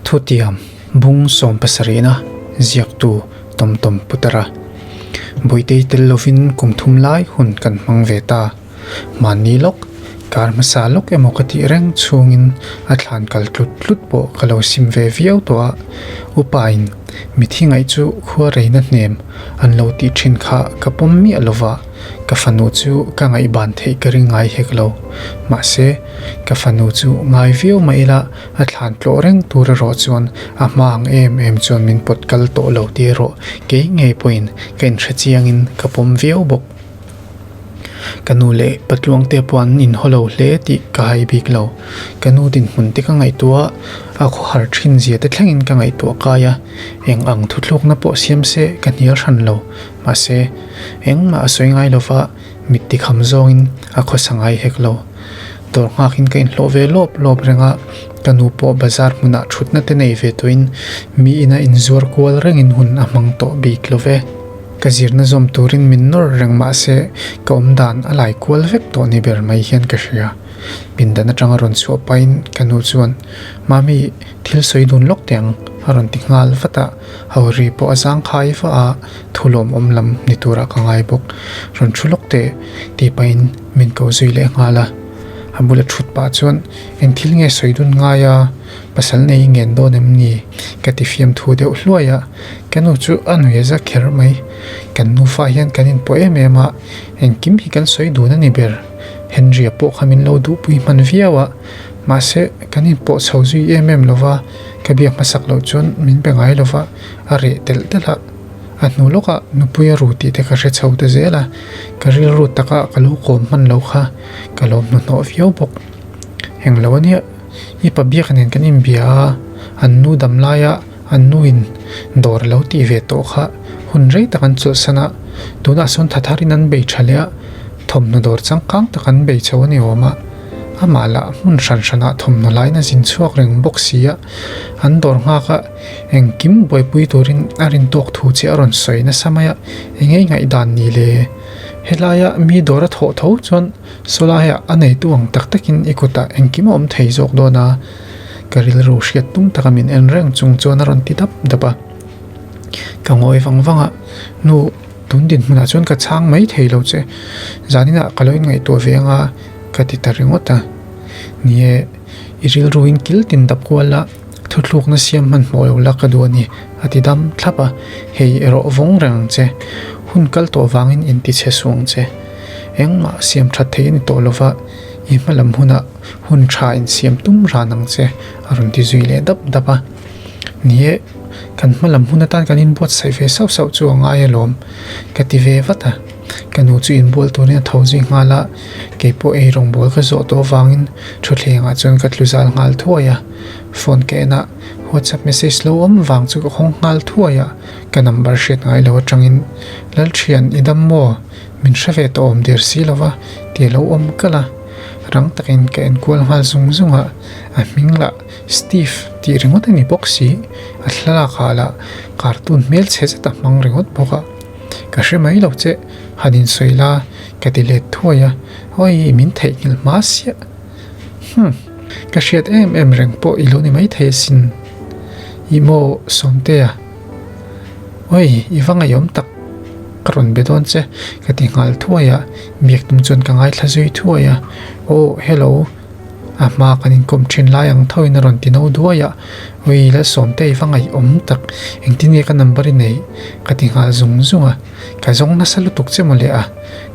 Thutiam bung sawmpasarihna ziaktu Tomtom Putara Bawitei tel lovin kum thum lai hun kan hmang ve ta. Mahni lawk, kar hmasa lawk emaw ka tih reng chhungin a thlan kal tlut tlut pawh ka lo sim ve viau tawh a, upain mithi ngaih chu khua reina hnem an lo tih thin kha ka pawm miah lova, ka fanu chu ka ngaihban theih ka ring ngai hek lo. Mahse, ka fanu chu ngai viau mah ila a thlan tlawh reng tur erawh chuan a hma ang em em chuan min pawt kal tawh lo tih erawh kei ngei pawhin ka inhre chiangin ka pawm viau bawk. Ka nu leh patluangte pawh an inhaw lo hle tih ka hai bik lo. Ka nu dinhmun te ka ngaihtuah a, a khawhar thin zia te thlengin ka ngaihtuah kai a, eng ang thuthlukna pawh siam se ka hnial hran lo. Mahse, engmah a sawi ngai lova mit tikham zawngin a khawsa ngai hek lo. Dawr nghakin ka inhlawh ve lawp lawp reng a, ka nu pawh bazar hmunah thutna te nei ve tawhin mi ina inzuar kual rengin hun a hmang tawh bik lo ve. Ka zirna zawm turin min nawr reng mah se ka awm dan a lai kual vek tawh ni ber mai hian ka hria. Pindan atanga rawn chhuah pahin ka nu chuan, Mami, thil sawi dun lawk teh ang, a rawn ti nghal vat a, ho ri pawh a zangkhai vah a, thu lawmawm lam ni turah ka ngai bawk. Rawn thu lawk teh, tih pahin min ko zui leh nghal a. A bula thut pah chuan, Eng thil nge sawi dun ngai a? Pasal nei i ngen dawn em ni? Ka ti fiamthu deuh hluai a, ka nu chu a nui a za kher mai. Kan nufa hian kan inpawh em em a, engkim hi kan sawi dun a ni ber. Henry-a pawh kha min lo duhpui hman viau a, mahse kan inpawh chho zui em em lo va, ka biak hmasak loh chuan min pe ngai lo va, a reh telh telh a. A hnu lawkah nupui a ru tih te ka hre chho ta zel a, ka rilru taka ka lo kawm hman lo kha ka lo hnuhnawh viau bawk. Englo a nia. I pa biak nen kan inbia a, an nu dam laia an nuin dawr a lo tih ve tawh kha hun rei tak an chawlhsan a, tunah sawn tha tharin an bei tha leh a, thawmhnaw dawr changkang tak an bei chho a ni awm a, amah lah hmun hran hranah thawmhnaw lain a zin chhuak reng bawk si a, an dawr nghak a, engkim buaipui turin a rin tawk thu che a rawn sawi nasa mai a, eng nge ngaihdan ni le? Helaia mi dawr a thawh tho chuan Saw laiah a neitu ang tak takin i kutah engkim a awm thei zawk dawn a, ka rilru hriat tum taka min en reng chung chuan a rawn ti dap dap a. Ka ngawi vang vang a, Nu, tun dinhmunah chuan ka chhang mai thei lo che, zaninah ka lo inngaihtuah ve anga ka ti ta ringawt a. Ni e, i rilruin kil tin dap kual la, thuthlukna siam hmanhmawh lo la ka duh a ni, a ti dam thlap a, hei erawh vawng reng ang che, hun kal tawh vangin intichhe suh ang che. Engmah siam that thei a ni tawh lova, i hma lam hunah hun tha insiam tum ran ang che, a rawn ti zui leh dap dap a. Ni e, kan hma lam hun atan kan inbuatsaih ve sauh sauh chu a ngai alawm, ka ti ve vat a. Ka nu chu inbual turin a tho zui nghal a, kei pawh ei rawngbawl ka zawh tawh avangin thutthlengah chuan ka tlu zal nghal thuai a. Phone ka en a, WhatsApp message lo awm vang chu ka hawng nghal thuai a, ka number hriat ngai lo atangin, Lalthian, i dam maw? Min hre ve tawh awm der si lova ti a lo awm kalh a, rang takin ka enkual nghal zung zung a, a hming lah Steve tih ringawt a ni bawk si, a thlalak ah lah cartoon hmelchhe zet a hmang ringawt bawk a, ka hre mai lo che, han insawi la ka ti let thuai a, awi min theihnghilh hma siah, hmm ka hriat em em reng pawh i lo ni maithei asin, ih maw Sawmtea. Oi, i va ngaihawm tak, ka rawn be dawn che, ka ti nghal thuai a, biak tum chuan ka ngaithla zui thuai a, Aw, hello, a hma kan inkawm thin lai ang thoin a rawn ti no duai a, Oi, Lalsawmte i va ngaihawm tak, engtin nge ka number i neih? ka ti nghal zung zung a, ka zawng nasa lutuk che mawle a,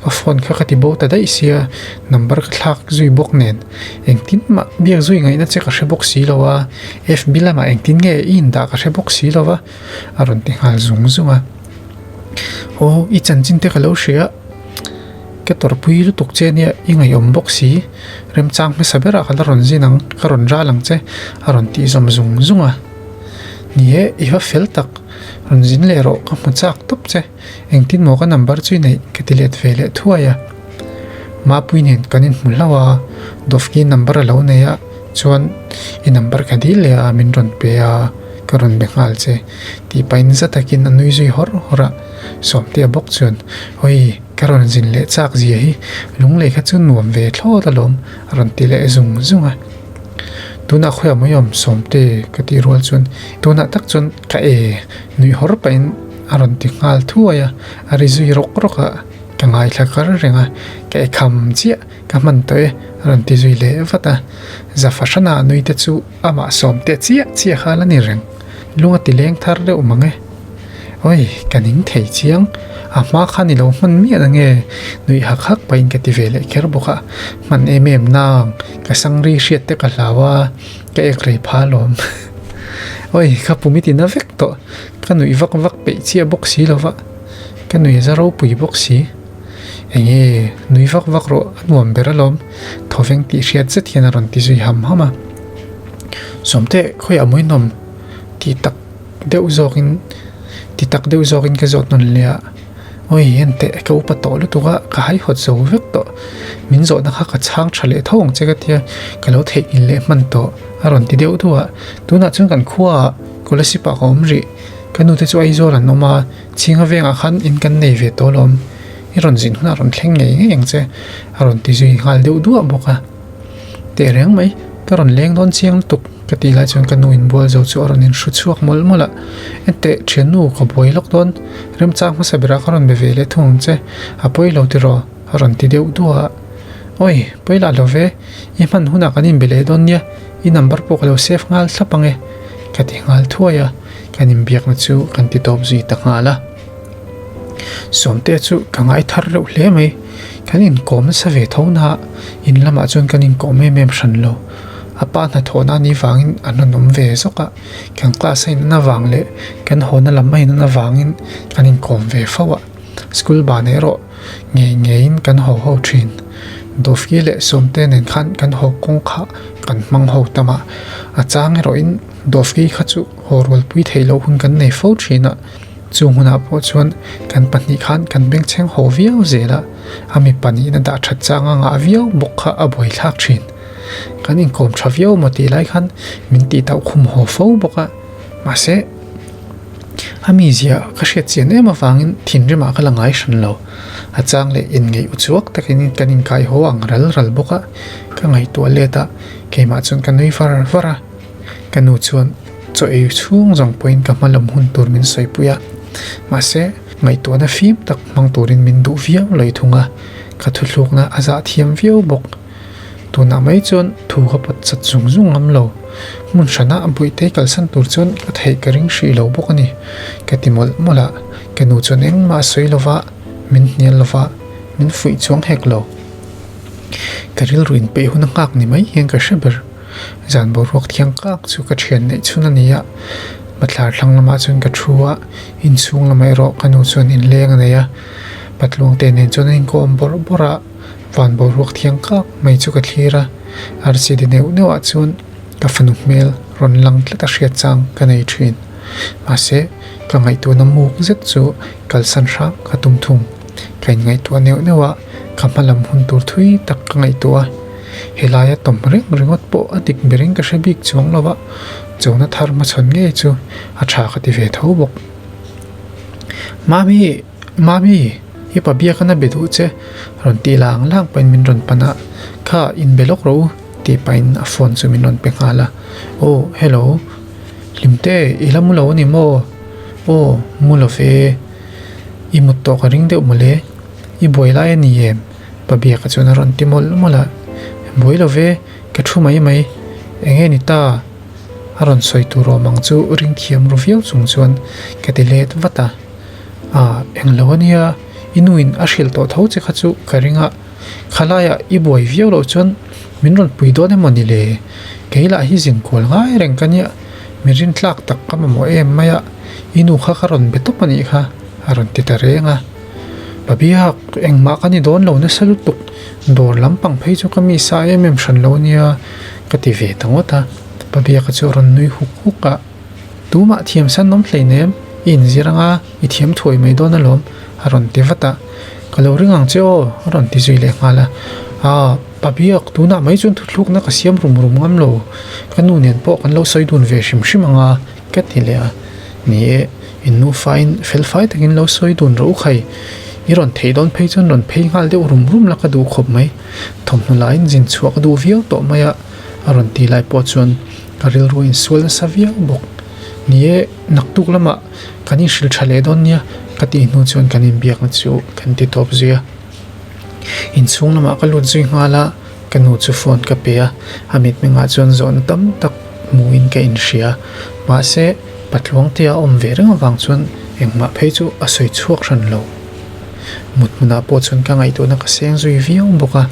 ka phone kha ka ti bo ta daih sia, number ka thlak zui bawk nen. Engtin mah biak zui ngaihna che ka hre bawk si lo a, FB lamah engtin nge i indah ka hre bawk si lo va, a rawn ti nghal zung zung a. Aw, i chanchin te ka lo hria, ka tawrhpui lutuk che nia i ngaihawm bawk si, remchang hmasa berah ka la rawn zin ang, ka rawn ral ang che, a rawn tih zawm zung zung a. Ni e, i va fel tak, rawn zin leh rawh ka hmu chak tawp che, engtin maw ka number chu i neih ka ti let ve leh thuai a. Mapui nen kan inhmu hlauh a, Dawfki number a lo nei a, chuan i number ka dil leh a, min rawn pe a, ka rawn be nghal che tih pahin za takin a nui zui hawr hawr a, Sawmtea bawk chuan Awi, ka rawn zin leh chak zia hi lunglei kha chu nuam ve thlawt alawm a rawn ti leh zung zung a. Tunah khawiah mai awm Sawmte ka tih rual chuan tunah tak chuan ka e nuih hawr pahin a rawn ti nghal thuai a, a ri zui rawk rawk a, ka ngaithla kar reng a, ka e kham chiah ka hman tawh e a rawn ti zui leh vat a, Zafa hrana nui te chu amah Sawmte chiah chiah kha la ni reng, lung a ti leng thar deuh mang e. Oi, ka ning thei chiang, a hma khan i lo hman miah na nge? Nuih hak hak pahin ka ti ve leh kher bawk a, hman em em nang, ka sangri hriat te ka hlau a, ka ek rei pha alawm. Oi, ka pum i ti na vek tawh, ka nuih vak vak peih chiah bawk si lo va, ka nuih za ropui bawk si. Enge, nui vak vak rawh, a nuam ber alawm, thawveng tih hriat zet hian a rawn ti zui ham ham a. Sawmte, khawiah mawihnawm tih tak. Deuh zawkin ti tak deuh zawkin ka zawt nawn leh a, Awi enteh ka upa tawh lutuk a, ka haihawt zo vek tawh, min zawhna kha ka chhang tha leh tho ang che ka tia, ka lo theihnghilh leh hman tawh a rawn ti deuh duh a, tunah chuan kan khuaah Kolasib ah ka awm rih, ka nute chu Aizawl an awm a, Chhinga vengah khan in kan nei ve tawh alawm, i rawn zin hunah rawn thleng ngei ngei ang che a rawn ti zui nghal deuh duah bawk a. Tehreng mai, ka rawn leng dawn chiang lutuk ka tih lai chuan ka nu inbual zo chu a rawn inhru chhuak mawlh mawlh a, Enteh thiannu ka buai lawk dawn, remchang hmasa berah ka rawn be ve leh thung ang che, a pawi lo tiraw? a rawn ti deuh duah a, Awi, pawi lah lo ve, i hman hunah kan inbe leh dawn nia, i number pawh ka lo save nghal thlap ang e, ka ti nghal thuai a, kan inbiakna chu kan ti tawp zui ta nghal a. Sawmtea chu ka ngai thar reuh hle mai, kan inkawm nasa ve tho na, in lamah chuan kan inkawm em em hran lo. A pa hnathawhna anih vangin an rawn awm ve zawk a, kan class a inan avang leh kan hawna lam a inan avangin kan inkawm ve fo a, school ban erawh ngei ngeiin kan haw ho thin. Dawfki leh Sawmtea nen khan kan haw kawng kha kan hmang ho tam a, a chang erawhin Dawfki kha chu haw rualpui theih loh hun kan nei fo thin a. Chung hunah pawh chuan kan pahnih khan kan bengchheng haw viau zel a, a mipa nihna dah that chang a ngah viau bawk kha a buaithlak thin. Kan inkawm tha viau maw tih lai khan min tih tauh khum haw fo bawk a, mahse a mizia ka hriat chian em avangin thinrimah ka la ngai hran lo. A chang leh inngeih uchuak takin kan inkai haw ang ral ral bawk a, ka ngaihtuah let a, keimah chuan ka nui var var a. Ka nu chuan chaw ei chhung zawng pawhin ka hma lam hun tur min sawipui a, mahse ngaihtuahna fim tak hmang turin min duh viau lo thung a, ka thuthlukna a zah thiam viau bawk. Tunah mai chuan thu ka pawt chat zung zung ngam lo, hmun hrana a buihte kalsan tur chuan ka theih ka ring hrih lo bawk a ni, ka ti mawlh mawlh a, ka nu chuan engmah a sawi lova, min hnial lova, min fuih chuang hek lo. Ka rilru inpeih hun a nghak ni mai hian ka hre ber. Zan boruak thiang kak chu ka thian neih chhun a ni a, bathlar thlang lamah chuan ka thu a, inchhung lamah erawh ka nu chuan inleng a nei a, patluang te nen chuan a inkawm bawrh bawrh a, van boruak thiang kak mai chu ka thlir a, arsi de neuh neuh ah chuan ka fanu hmel rawn lang tlat a hriat chang ka nei thin. Mahse, ka ngaihtuahna muk zet chu kalsan hram ka tum thung. Ka inngaihtuah neuh neuh a, ka hma lam hun tur thui tak ka ngaihtuah a. Helaia tawm reng ringawt pawh a dik berin ka hre bik chuang lo va, chona thar hmachhawn ngei chu a tha ka ti ve tho bawk. Mami! Mami! I pa biak a na be duh che rawn tih lang lang pahin min rawn pan a, Kha inbe lawk rawh u tih pahin a phone chu min rawn pe nghal a. Aw hello! Hlimte i la mu lo a ni maw? Aw mu lo ve, i mut tawh ka ring deuh mawle, i buai lai a ni em? Pa biaka chuan a rawn ti mawlh mawlh a, Buai lo ve, ka thu mai mai, eng nge ni ta? A rawn sawi tur awm ang chu ring thiam ru viau chung chuan ka ti let vat a, Ah, eng lo a nia, i nuin a hrilh tawh tho che kha chu ka ring a, khalaiah i buai viau loh chuan min rawn pui dawn emaw ni le? Kei lah hi zin kual ngai reng ka nia, mi rintlak tak ka mamawh em mai a, i nu kha ka rawn be tawp a nih kha, a rawn ti ta reng a. Pabiak, engmah ka ni dawn lo nasa lutuk, dawr lampang phei chu ka mi sa em em hran lo nia, ka ti ve ta ngawt a. Pabiaka chu a rawn nui huk huk a, Tumah thiam san awm hleinem, i inzir anga i thiam thuai mai dawn alawm, a rawn ti vat a. Ka lo ring ang che aw, a rawn ti zui leh nghal a. Aa, Pabiak, tunah mai chuan thuthlukna ka siam rum rum ngam lo, ka nu nen pawh kan lo sawi dun ve hrim hrim anga, ka ti leh a. Ni e. In nufain fel fai takin lo sawi dun rawh u khai. I rawn theih dawn phei chuan rawn phei nghal deuh rum rum la ka duh khawp mai. Thawmhnaw laiin zin chhuah ka duh viau tawh mai a. A rawn ti lai pawh chuan ka rilru a insual nasa viau bawk. Ni e, naktuk lamah kan inhrilh tha leh dawn nia ka tih hnu chuan kan inbiakna chu kan ti tawp zui a. Inchhung lamah ka lut zui nghal a, ka nu chu phone ka pe a, a mitmengah chuan zawhna tam tak hmuhin ka inhria. Mahse, Patluangtea a awm ve reng avang chuan engmah phei chu a sawi chhuak hran lo. Mut hmunah pawh chuan ka ngaihtuahna ka seng zui viau bawk a,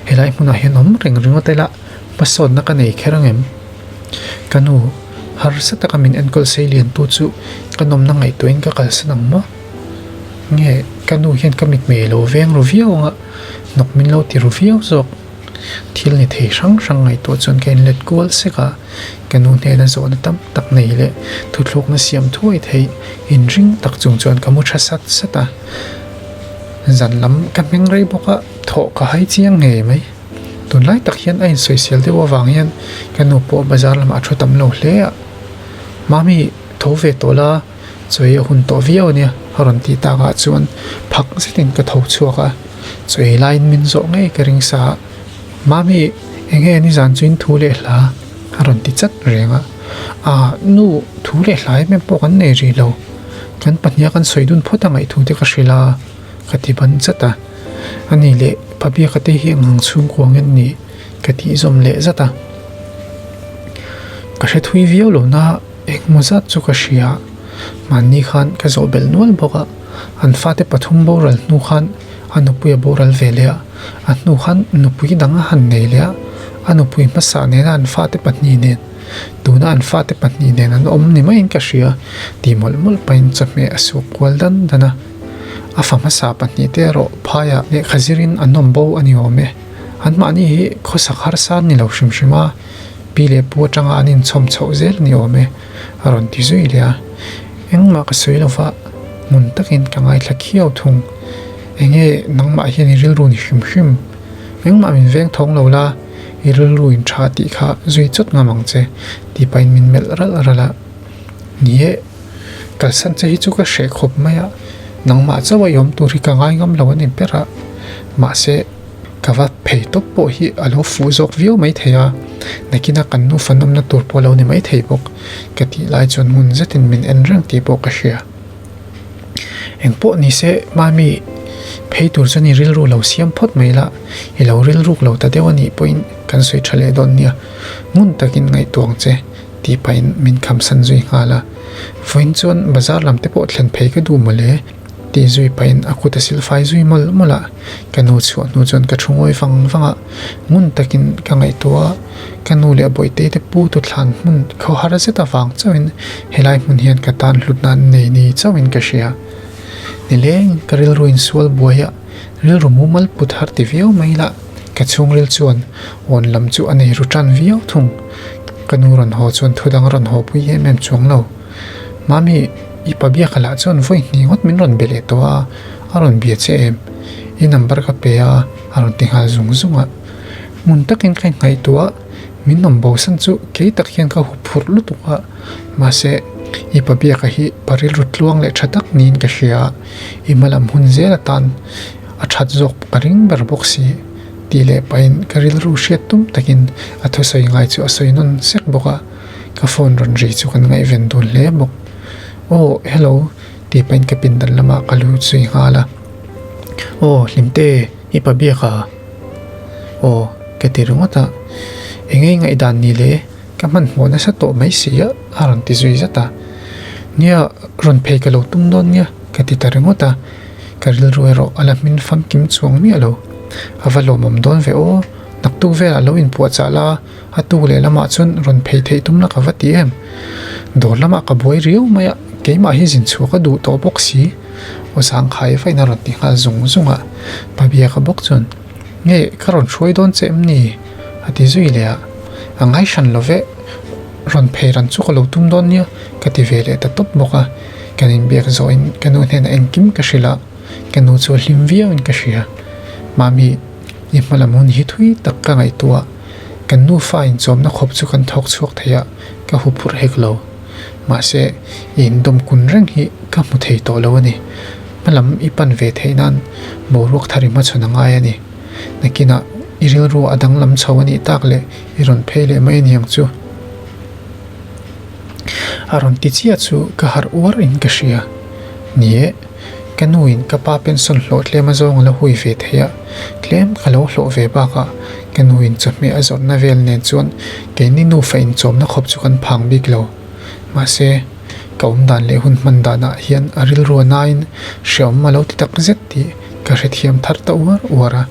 helai hmunah hian awm reng ringawt ila hmasawnna ka nei kher ang em? Ka nu, harsa taka min enkawl sei liantu chu ka nawmna ngaihtuahin ka kalsan ang maw? Nge ka nu hian ka mitmei lo veng ru viau anga hnawk min lo ti ru viau zawk? Thil ni thei hrang hrang ngaihtuah chuan ka inlet kual sek a, ka nu hnena zawhna tam tak nei leh thuthlukna siam thuai theih inring tak chung chuan ka mu tha sat sat a. Zan lam ka hming rei bawk a, thawh ka hai chiang ngei mai. Tunlai tak hian a insawisel deuh avang hian ka nu pawh bazar lamah a thu tam lo hle a. Mami, tho ve tawh la, chawi a hun tawh viau ania a rawn tih takah chuan phak zetin ka tho chhuak a. Chawi laiin min zawh ngei ka ring sa a, Mami, eng nge nizan chuin thu leh hla a rawn ti chat reng a. Aa, nu, thu leh hla em em pawh kan nei rih lo. Kan pahniha kan sawi dun phawt a ngaihthu te ka hrilh a, ka ti ban chat a. A ni leh Pabiaka te hi ang chhungkua nge an nih ka tih zawm leh zat a. Ka hre thui viau lo na engmaw zat chu ka hria. Mahni khan ka zawh belh nual bawk a, an fate pathum boral hnu khan a nupui a boral ve leh a, a hnu khan nupui dang a han nei leh a, a nupui hmasa nena an fate pahnih nen tuna an fate pahnih nen an awm ni maiin ka hria tih mawlh mawlh pahin chawhmeh a suk kual dan dan a. A fa hmasa pahnihte erawh phaiah lehkha zirin an awm bo a ni awm e. Anmahni hi khawsak harsa an ni lo hrim hrim a, pi leh pu atanga an inchhawm chhoh zel a ni awm e, a rawn ti zui leh a. Engmah ka sawi lova, hmun takin ka ngaithla khiau thung. Enge nangmah hian i rilru ni hrim hrim? Engmah min veng thawng lo la, i rilru in tha tih kha zui chawt ngam ang che, tih pahin min melh ralh ralh a. Ni e. Kalsan che hi chu ka hreh khawp mai a, nangmah chauh a i awm tur hi ka ngai ngam lo a ni ber a, mahse ka va phei tawp pawh hi a lo fuh zawk viau mai thei a, nakina kan nufa nawmna tur pawh a lo ni mai thei bawk ka tih lai chuan ngun zetin min en reng tih pawh ka hria. Engpawh ni se mami phei tur chuan i rilru lo siam phawt mai la, i lo rilruk lo ta deuh a nih pawhin kan sawi tha leh dawn nia, ngun takin ngaihtuah ang che. Tih pahin min khamsan zui nghal a, vawiin chuan bazar lam te pawh thlen phei ka duh mawle tih zui pahin a kut a silfai zui mawlh mawlh a, ka nu chhuah hnu chuan ka thu ngawi vang vang a, ngun takin ka ngaihtuah a, ka nu leh Bawihtei te pu tu thlan hmun khawhar zet avang chauhin helai hmun hian ka tan hlutna an nei ni chauhin ka hria. Nileng ka rilru insual buai a, rilru mumal put har ti viau mai lah. Ka chhungril chuan awn lam chu a nei ru tan viau thung. Ka nu rawn haw chuan thu dang rawn haw pui em em chuang lo. Mami, i pa biaka lah chuan vawi hnih ngawt min rawn be leh tawh a, a rawn bia che em? I number ka pe a, a rawn ti nghal zung zung a. Hmun takin ka innghaihtuah a, min awm bosan chu kei tak hian ka hup phurh lutuk a. Mahse, i pa biaka hi pa rilru tluang leh tha tak niin ka hria a, i hma lam hun zel atan A that zawk ka ring ber bawk si tih leh pahin ka rilru hriat tum takin a thusawi ngai chu a sawi nawn sek bawk a, ka phone rawn ri chu kan ngaihven dun hle bawk. Aw hello tih pahin ka pindan lamah ka lut zui nghal a. Aw Hlimte i pa biak a? Aw ka ti ringawt a, eng nge i ngaihdan ni le? Ka hmanhmawh nasa tawh mai si a a rawn ti zui zat a. Nia rawn phei ka lo tum dawn nia ka ti ta ringawt a. Ka rilru erawh a la hmin famkim chuang miah lo. A va lawmawm dawn ve aw, naktuk velah lo inpuahchah la, a tuk leh lamah chuan rawn phei theih tum la ka va ti em. Dawr lamah ka buai riau mai a, keimah hi zin chhuah ka duh tawh bawk si. Aw zangkhai vain a rawn ti nghal zung zung a, Pabiaka bawk chuan, Nge, ka rawn hruai dawn che em ni? a ti zui leh a, A ngai hran lo ve, rawn phei ran chu ka lo tum dawn nia ka ti ve leh ta tawp bawk a. Kan inbiak zawhin ka nu hnenah engkim ka hrilh a, ka nu chu a hlim viauin ka hria. Mami, i hma lam hun hi thui tak ka ngaihtuah a, kan nufa inchawmna khawp chu kan thawk chhuak thei a, ka hu phurh hek lo. Mahse, i indawm kun reng hi ka hmu thei tawh lo a ni. Hma lam i pan ve theih nan boruak thar i hmachhawn a ngai a ni. Nakinah. I rilru a danglam chho a nih tak leh i rawn phei leh mai a ni ang chu. A rawn ti chiah chu ka harh uar in ka hria. Ni e, ka nu in ka pa pension hlawh tlem azawng a la hui ve thei a, tlem ka lo hlawh ve bakah ka nu in chawhmeh a zawrhna vel nen chuan keini nufa inchawmna khawp chu kan phang bik lo. Mahse, ka awm dan leh hun hman danah hian a rilru a nain hreawm a lo ti tak zet tih ka hrethiam thar ta uar uar a.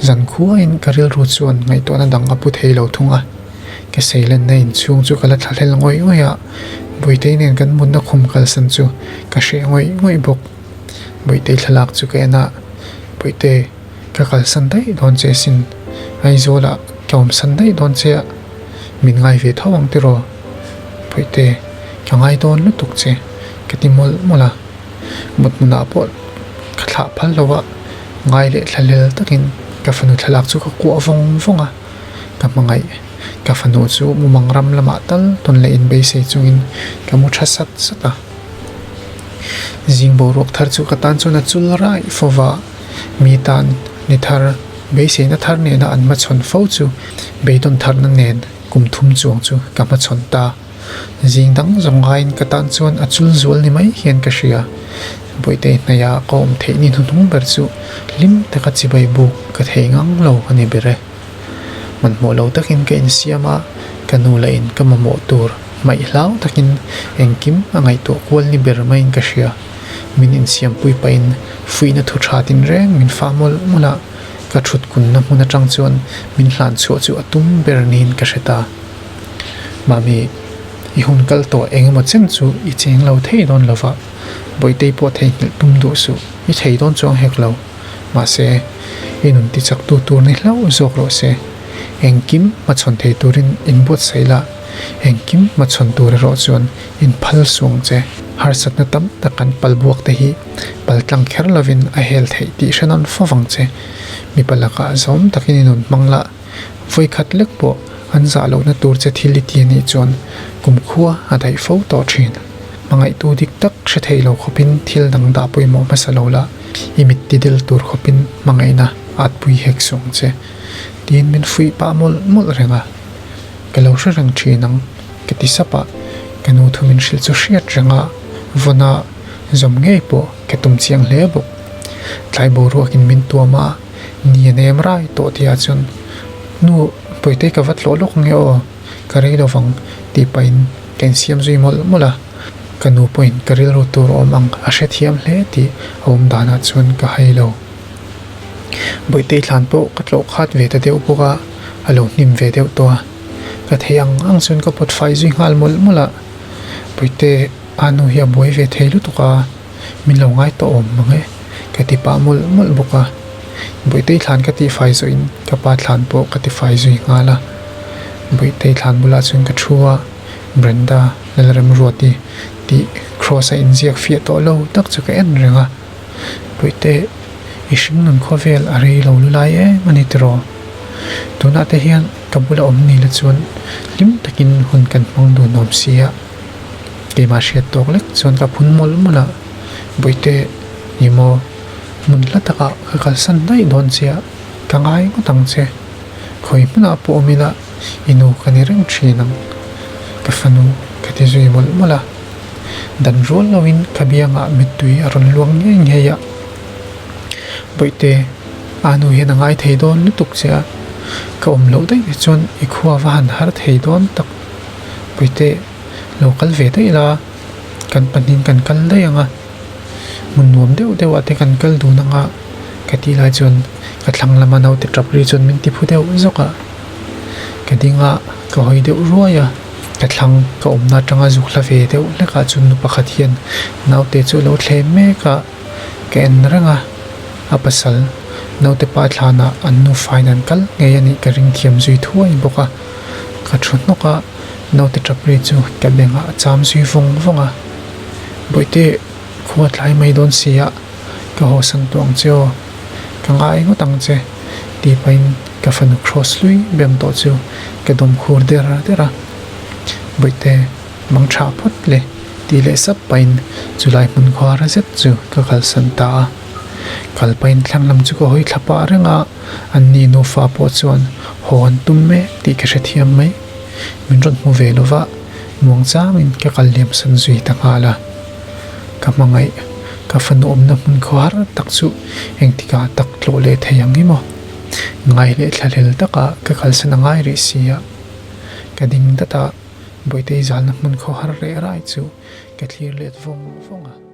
Zankhuain ka rilru chuan ngaihtuahna dang a pu thei lo thung a. Ka seilenna inchhung chu ka la thlahlel ngawih ngawih a, Bawihtei nen kan mutna khum kalsan chu ka hreh ngawih ngawih bawk. Bawihtei thlalak chu ka en a, Bawihte, ka kalsan daih dawn che asin, Aizawlah ka awmsan daih dawn che a, min ngai ve tho ang tiraw? Bawihte, ka ngai dawn lutuk che, ka ti mawlh mawlh a. Mut hmunah pawh ka thlah phal lo a, ngai leh thlahlel takin ka fanu thlalak chu ka kuah vawng vawng a. Ka hmangaih, ka fanu chu mumang ram lamah tal tawn leh inbeisei chungin ka mu tha sat sat a. Zing boruak thar chu ka tan chuan a chul raih fo va, mi tan ni thar, beiseina thar nena an hmachhawn fo chu beidawn tharna nen kum thum chuang chu ka hmachhawn ta. Zing dang zawng ngaiin ka tan chuan a chul zual ni mai hian ka hria. Bawihte hnaia ka awm theih ni hnuhnung ber chu hlim taka chibai buk ka thei ngang lo a ni ber e. Hmanhmawh lo takin ka insiam a, ka nu lah in ka mamawh tur hmaih hlau takin engkim a ngaihtuah kual ni ber maiin ka hria. Min insiampui pahin fuihna thu tha tinreng min fah mawlh mawlh a, ka thut kunna hmun atang chuan min hlan chhuah chu a tum ber niin ka hre ta. Mami, i hun kal tawh eng emaw chen chu i cheng lo thei dawn lova, Bawihtei pawh theihnghilh tum duh suh, i thei dawn chuang hek lo. Mahse, i nun tichaktu tur ni hlauh zawk rawh se. Engkim hmachhawn thei turin inbuatsaih la, engkim hmachhawn tur erawh chuan inphal suang che. Harsatna tam tak kan pal buak te hi pal tlang kher lovin a hel theih tih hre nawn fo vang che. Mipa lakah zawm takin i nun hmang la, vawikhat lek pawh an zah lohna tur che thil i ti anih chuan kumkhua a daih fo tawh thin. Hmangaihtu dik tak hre thei lo khawpin thil dang dah pawimawh hmasa lo la, i mit ti del tur khawpin hmangaihna at pui hek suh ang che, tiin min fuih pah mawlh mawlh reng a. Ka lo hre reng thin ang, ka ti sap a, ka nu thu min hrilh chu hriat reng a, vawn a zawm ngei pawh ka tum chiang hle bawk. Tlai boruakin min tuam a, ni a nem rai tawh tihah chuan, Nu, Puitei ka va tlawh lawk nge aw, ka rei lovang, tih pahin ka insiam zui mawlh mawlh a, ka nu pawhin ka rilru tur awm ang a hrethiam hle tih a awm danah chuan ka hai lo. Bawihtei thlan pawh ka tlawh khat ve ta deuh bawk a, a lo hnim ve deuh tawh a, ka thei ang ang chuan ka pawt fai zui nghal mawlh mawlh a, Bawihte a nu hi a buai ve thei lutuk a, min lo ngai tawh awm mang e, ka ti pah mawlh mawlh bawk a, Bawihtei thlan ka tihfai zawhin ka pa thlan pawh ka tifai zui nghal a, Bawihtei thlan bulah chuan ka thu a. Brenda Lalremruati tih cross a inziak fiah tawh lo tak chu ka en reng a, Puihte i hringnun khawvel a rei lo lulai em a ni tiraw? Tunah te hian ka bula awm ni la chuan hlim takin hun kan hmang dun awm si a, keimah hriat tawk lek chuan ka phun mawlh mawlh a, Puihte ni maw hmun hla takah ka kalsan daih dawn che a, ka ngai ngawt ang che, khawi hmunah pawh awm ila. I nu ka ni reng thin ang, ka fanu ka ti zui mawlh mawlh a. Dan rual loin ka biangah mittui a rawn luang ngei ngei a. Bawihte, a nu hian a ngai thei dawn lutuk che a, ka awm loh daih te chuan i khua va han har thei dawn tak. Bawihte, lo kal ve daih la, kan pahnihin kan kal daih ang a. Hmun nuam deuh deuh ah te kan kal dun ang a, ka tih lai chuan ka thlang lama naute tap ri chuan min ti phu deuh zawk a. Ka ding a, ka hawi deuh ruai a, ka thlang ka awmna atanga zuk hla ve deuh hlek ah chuan nu pakhat hian naute chu a lo thlem mek a, ka en reng a, a pasal naute pa thlanah an nufain an kal ngei a nih ka ring thiam zui thuai bawk a, ka thu hnawk a, naute tap ri chu ka bengah a cham zui vawng vawng a, Bawihte khua tlai mai dawn si a, ka hawsan tawh ang che aw, ka ngai ngawt ang che tih pahin ka fanu cross hlui beng tawh chu ka dawm khur der der a, Bawihte mang tha phawt le tih leh sap pahin chulai hmun khuara zet chu ka kalsan ta a. Kal pahin thlang lam chu ka hawi thla pah reng a, an ni nufa pawh chuan haw an tum mek tih ka hrethiam mai. Min rawn hmu ve lova, muangchangin ka kal liam san zui ta nghal a. Ka hmangaih, ka fanu awmna hmun khawhar tak chu engtikah tak tlawh leh thei ang i maw? Ngai leh thlahlel taka ka kalsan a ngai rih si a. Ka ding dat a, Bawitei zalna hmun khawhar reh rai chu ka thlir let vawng vawng a.